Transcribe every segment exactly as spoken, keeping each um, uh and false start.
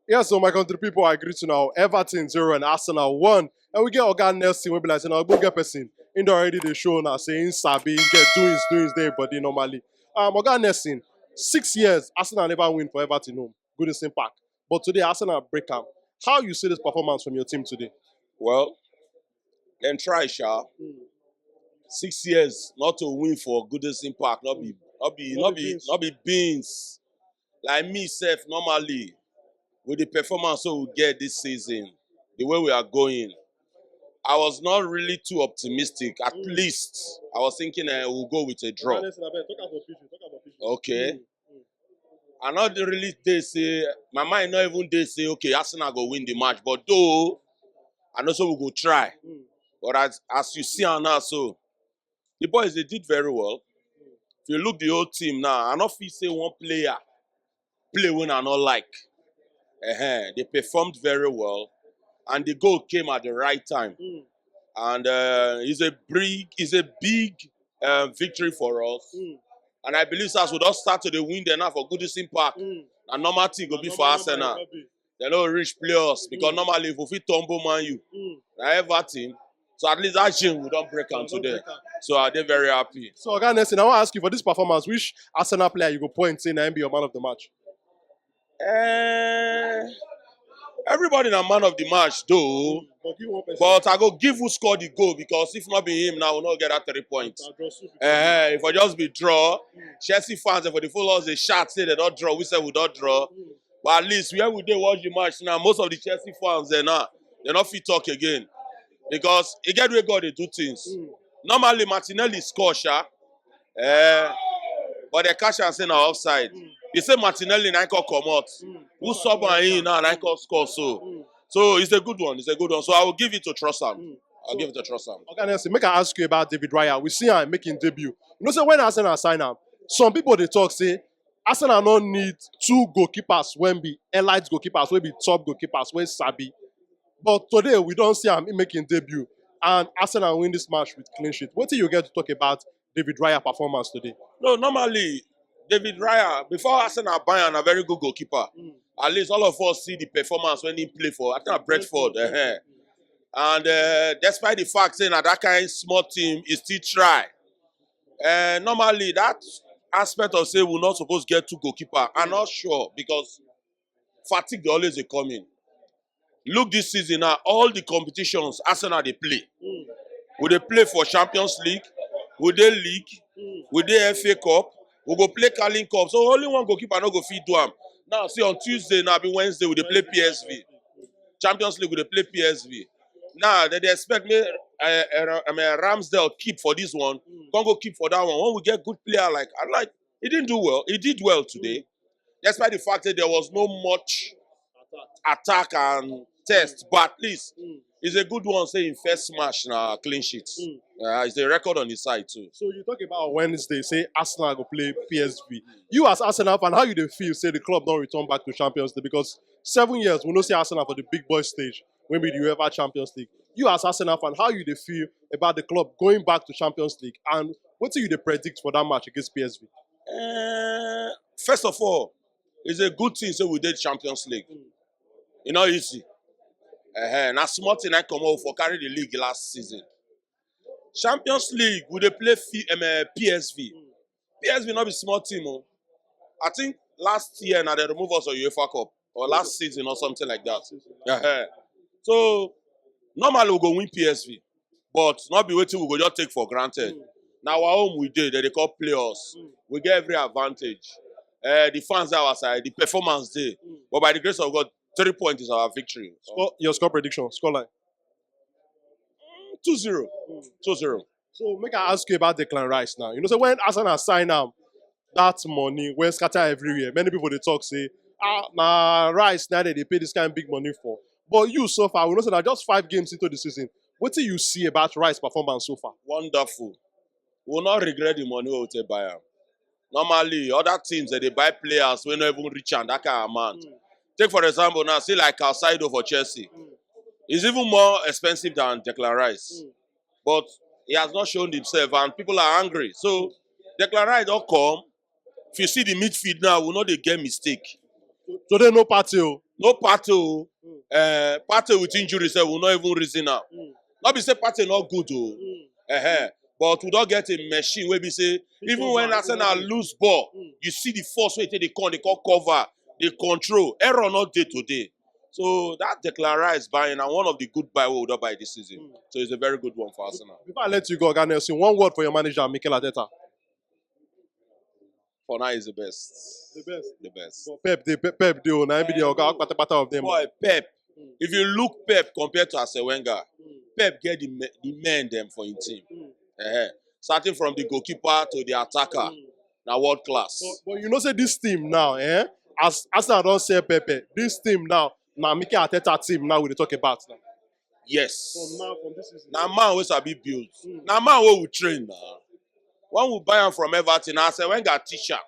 Yes, so my country people, I greet you now. Everton zero and Arsenal one. And we get Oga Nelson, we be like, you know, we get person. In the already the show now, saying Sabi, get doings, doings there, but normally. Um, Oga Nelson, six years, Arsenal never win for Everton home. Goodison Park. But today, Arsenal break am. How you see this performance from your team today? Well, dem try, sha. Six years not to win for Goodison Park, not be, not be, not be, not be beans. Like me sef, normally, with the performance wey we get this season, the way we are going, I was not really too optimistic. At least I was thinking, eh, we'll go with a draw. Honestly, abeg, talk am for pidgin, talk am for pidgin. Okay. I no dey really dey say, my mind no even dey say, okay, Arsenal go win the match, but though I know say we go try. But as as you see am now, so the boys, they did very well. If you look the whole team now, I no fit say one player play wey I no like. Uh-huh. They performed very well, and the goal came at the right time. And uh, it's a big, it's a big uh, victory for us. And I believe as we don start to dey win dem now for Goodison Park, na normal thing go be for Arsenal. Dem no reach playoffs because normally if we fit tumble Man U, na Everton. So at least that gym we don break am today. So I dey very happy. So, Oga Nelson, I wan ask you, for this performance, which Arsenal player you go point say na him be your man of the match? Eh, everybody na man of the match though. But give one person. But I go give who scored the goal, because if not be him now, we no get that three points. Na draw soup. Eh, if I just be draw, Chelsea fans for the followers, they shout say they don't draw. We say we don't draw. But at least where we dey watch the match now, most of the Chelsea fans there now, they no fit talk again, because e get way God dey do things. Normally Martinelli score, sha. Eh, but they catch am say na offside. They say Martinelli na come comot. Who sub am in now na come score so. So it's a good one. It's a good one. So I will give it to Trossard. I'll give it to Trossard. Oga Nelson, make I ask you about David Raya. We see am making debut. You know, so when Arsenal sign am, some people dey talk say Arsenal no need two goalkeepers wey be elite goalkeepers, wey be top goalkeepers, wey sabi. But today we don see am making debut, and Arsenal win this match with clean sheet. Wetin you get to talk about David Raya performance today? No, normally David Raya, before Arsenal buy am, a very good goalkeeper. At least all of us see the performance when he play for, I think, Brentford. Eh. And uh, despite the fact saying that that kind of small team is still try. Uh, normally that aspect of say we not supposed to get two goalkeeper, I'm not sure, because fatigue dey always dey come in. Look this season now, all the competitions Arsenal dey play. We dey play for Champions League, we dey league, we dey F A Cup, we go play Carling Cup. So only one goalkeeper no go fit do am. Now see, on Tuesday, now be Wednesday, we dey play P S V. Champions League, we dey play P S V. Now they dey expect me, uh, uh, I mean, Ramsdale keep for this one, come go keep for that one. When we get good player like, I like, he didn't do well. He did well today, despite the fact that there was no much attack and test. But at least it's a good one. Say in first match now, clean sheet. Uh, it's a record on his side too. So you talk about Wednesday, say Arsenal go play P S V. You as Arsenal fan, how you dey feel say the club don return back to Champions League? Because seven years, we no see Arsenal for the big boy stage, wey be the UEFA Champions League. You as Arsenal fan, how you dey feel about the club going back to Champions League, and wetin you dey predict for that match against P S V? Uh, first of all, it's a good thing say we dey Champions League. E no easy. Uh, na small thing I come out for carry the league last season. Champions League, we dey play fi- um, uh, P S V. P S V not be small team. Oh. I think last year now they remove us on UEFA Cup, or last season or something like that. Uh-huh. So normally we go win P S V, but not be wetin we go just take for granted. Now our home we did, they call playoffs. We get every advantage. Uh, the fans are our side, the performance day. But by the grace of God, three points is our victory. Score, your score prediction, score line. Two zero. Two zero. So make I ask you about Declan Rice now. You know, so when Arsenal sign am, that money wey scatter everywhere, many people dey talk say, ah, na Rice now they dey pay this kind of big money for. But you so far, we know say na just five games into the season. Wetin you see about Rice performance so far? Wonderful. We will not regret the money we take buy am. Normally, other teams that they buy players wey no even reach am that kind of amount. Take for example now, see like Caicedo for Chelsea. He's even more expensive than Declan Rice. But he has not shown himself and people are angry. So Declan Rice don come. If you see the midfield now, we no dey get mistake. Today no party o. No Partey o. Uh, Partey with injury sef, we no even reason am. No be say Partey no good o. Uh-huh. But we don get a machine wey be say even when Arsenal lose ball, you see the force wey e take dey come, dey come cover, dey control. Error no dey today. So that Declan Rice buying na one of the good buy wey we don buy this season. So it's a very good one for Arsenal. Before I let you go, Oga Nelson, one word for your manager, Mikel Arteta. For now, he's the best. The best. The best. But Pep dey, Pep, Pep dey o, na him be the oga kpatakpata of them. Boy, Pep. If you look Pep compared to Arsene Wenger, Pep get the me- the men dem for him team. Eh, starting from the goalkeeper to the attacker, na world class. But, but you know say this team now, eh? As Arsenal don sell Pepe, this team now na Mikel Arteta team now we dey talk about now. Yes. From now, from this season. Na man wey sabi build. Na man wey we train na. When we buy am from Everton, Arsene Wenger teach am.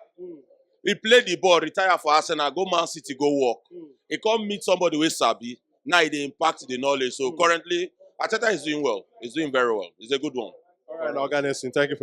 He play the ball, retire for Arsenal, go Man City, go work. He come meet somebody wey sabi. Now he dey impact the knowledge. So currently, Arteta is doing well. He's doing very well. He's a good one. All right, Oga Nelson, thank you for